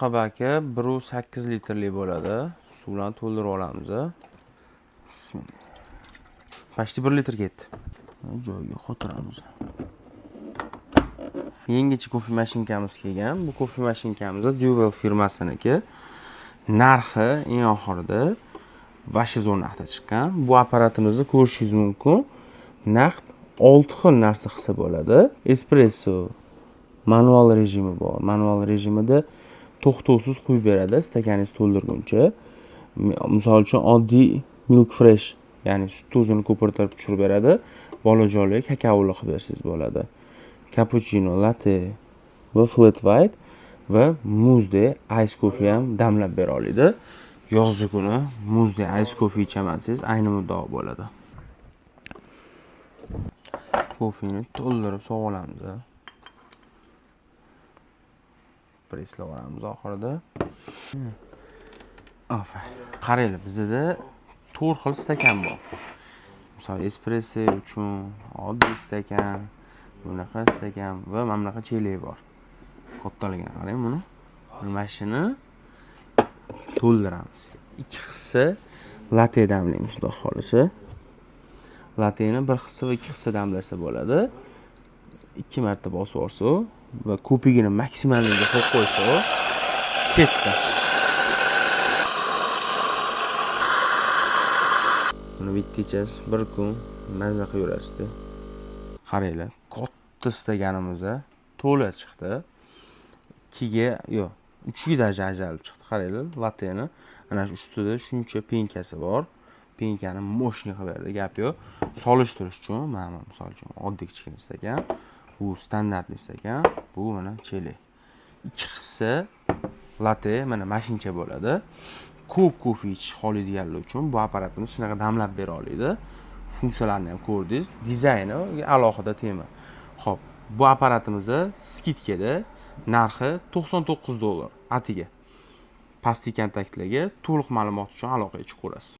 Baki 1,8 litrli bo'ladi. Suv bilan to'ldirib olamiz. Bismillah. Почти 1 litr ketdi. Joyiga qotiramiz. Yangicha kofe mashinkamiz kelgan. Bu kofe mashinkamiz Duvel firmasiniki. Narxi eng oxirida вообще zo'r narxda chiqqan. Bu apparatimizni ko'rishingiz mumkin. Naqd 6 xil narsa qilsa bo'ladi. Espresso manual rejimi bor. Manual rejimida to'xtovsiz quyib beradi stakaningiz to'ldirguncha. Misol uchun, oddiy milk fresh, ya'ni sut o'zini ko'pirtirib tushirib beradi. Bolajonlarga kakaoli qilib bersangiz bo'ladi. Kapuchino, latte va flat white va muzdek ice coffee ham damlab bera oladi. Yozgi kuni muzdek ice coffee ichaman desangiz, ayni muddao bo'ladi. Kofeni to'ldirib sovib olamiz. Presslab olamiz oxirida. Ofa. Qaranglar, bizda 4 xil stakan bor. Misol, espresso uchun oddiy stakan, bunaqa stakan va mana bunaqa chelak bor. Kattaligini qarang buni. Mana shuni to'ldiramiz. 2 hissa latte damlaymiz, xudo xohlasa. Latteni 1 hissa va 2 hissa damlasa bo'ladi. 2 marta bosib yuborsa va ko'pigini maksimalligiga qo'yib qo'ysa, ketdi. Buni bitta ichasiz, bir kun mazza qilib yurasizda. Qaranglar, katta stakanimiz to'la chiqdi. 2ga, yo'q, 3ga даже ajralib chiqdi. Qaranglar, latteni ana shu ustida shuncha penkasi bor. Penkani мощный qilib berdi, gap yo'q. Solishtirish uchun mana misol uchun oddiy kichkina stakan, bu standartli stakan, bu mana chelak. 2 hissa latte mana mashincha bo'ladi. Ko'p kofe ichish xohlaydiganlar uchun bu apparatimiz shunaqa damlab bera oladi. Funksiyalarini ham ko'rdingiz. Dizayni alohida tema. Xo'p, bu apparatimizni скидка da narxi $99 atiga. Pastki kontaktlarga to'liq ma'lumot uchun aloqaga chiqaverasiz.